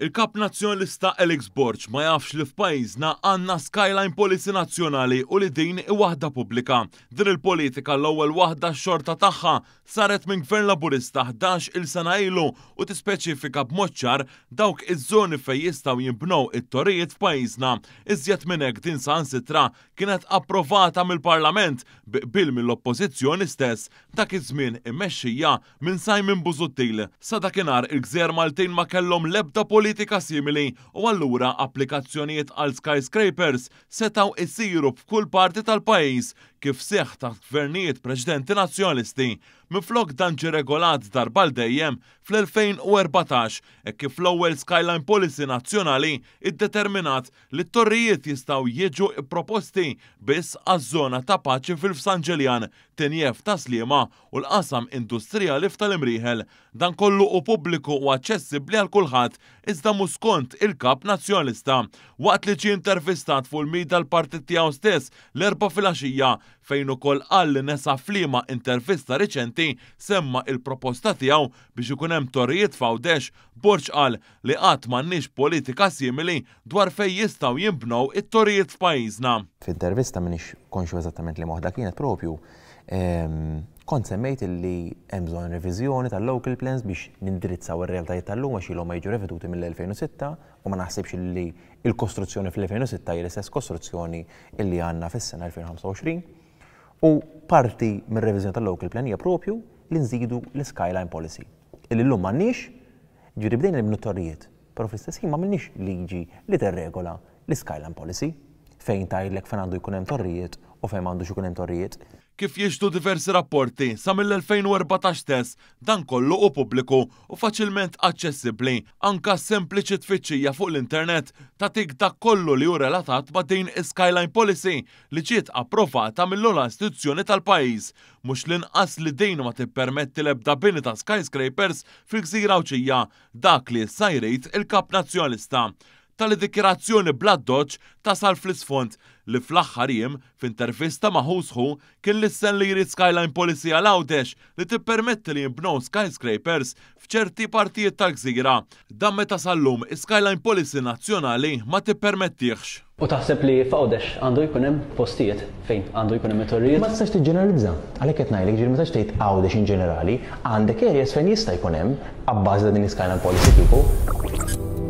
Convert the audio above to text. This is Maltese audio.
Il-Kap Nazzjonalista Alex Borg ma jafx li f'pajjiżna għandna Skyline Policy nazzjonali u li din hi waħda pubblika. Din il-politika l-ewwel waħda x-xorta tagħha saret minn Gvern Laburista 11 il sena ilu u tispeċifika b'mod ċar dawk iż-żoni fejn jistgħu jinbnew it-torrijiet f'pajjiżna. Iżjed minn hekk din saħansitra kienet approvata mill-Parlament bi qbil mill-Oppożizzjoni stess dak iż-żmien immexxija minn Simon Busuttil. Sa dakinhar il-gżejjer Maltin ma kellhom l-ebda politika simili u allura applikazzjonijiet għal skyscrapers setgħu isiru f'kull parti tal-pajjiż kif seħħ taħt gvernijiet preċedenti Nazzjonalisti. Minflok dan ġie regolat darba għal dejjem fl-2014 hekk kif l-ewwel Skyline Policy nazzjonali ddeterminat li t-torrijiet jistgħu jiġu pproposti biss għaż-żona ta' paċi fil-F'San Ġiljan, Tinjef ta' Sliema u l-qasam industrijali f'tal-Imrieħel. Dan kollu hu pubbliku u aċċessibbli għal kulħadd, iżda mhux skont il-Kap Nazzjonalista. Waqt li ġie intervistat fuq il-media l-partit tiegħu stess l-Erbgħa filgħaxija, fejn ukoll qal li nesa f'liema intervista riċenti semma il-proposta tiegħu biex ikun hemm torrijiet f'Għawdex, Borg qal li għad m'għandniex politika simili dwar fejn jistgħu jinbnew it-torrijiet f'pajjiżna. F'intervista, m'iniex konxju eżattament liema waħda kienet propju, kont semmejt illi hemm bżonn reviżjoni tal-local plans biex nindirizzaw ir-realtajiet tal-lum għax ilhom ma jiġu reveduti mill-2006 u ma naħsibx illi l-kostruzzjoni fl-2006 hija l-istess kostruzzjoni illi għandna fis-sena 2025. U parti mir-reviżjoni tal-local plan hija propju li nżidu l-skyline policy illi llum m'għandniex, jiġifieri bdejna nibnu t-torrijiet, però fl-istess ħin m'għamilniex liġi li tirregola l-skyline policy fejn tgħidlek fejn għandu jkun hemm torrijiet u fejn m'għandux ikun hemm torrijiet. Kif jixhdu diversi rapporti, sa mill-2014 stess, dan kollu hu pubbliku u faċilment aċċessibbli. Anka sempliċi tfittxija fuq l-internet tagħtik dak kollu li hu relatat ma' din is-Skyline Policy li ġiet approvata mill-ogħla istituzzjoni tal-pajjiż. Mhux l-inqas li din ma tippermetti l-ebda bini ta' skyscrapers fil-gżira Għawdxija, dak li issa jrid il-Kap Nazzjonalista. Tali dikjarazzjoni bl-addoċċ tasal fl-isfond li fl-aħħar jiem, f'intervista ma' Who's Who, kien lissen li jrid skyline policy għal Għawdex li tippermetti li jinbnew skyscrapers f'ċerti partijiet tal-gżira. Dan meta sal-lum is-skyline policy nazzjonali ma tippermettihx. U taħseb li f'Għawdex għandu jkun hemm postijiet fejn għandu jkun hemm it-torrijiet? Ma tistax tiġġeneralizza. Għalhekk qed ngħidlek, jiġifieri ma tistax tgħid Għawdex in ġenerali, għandek areas fejn jista' jkun hemm, abbażi ta' din l-iskyline policy kieku.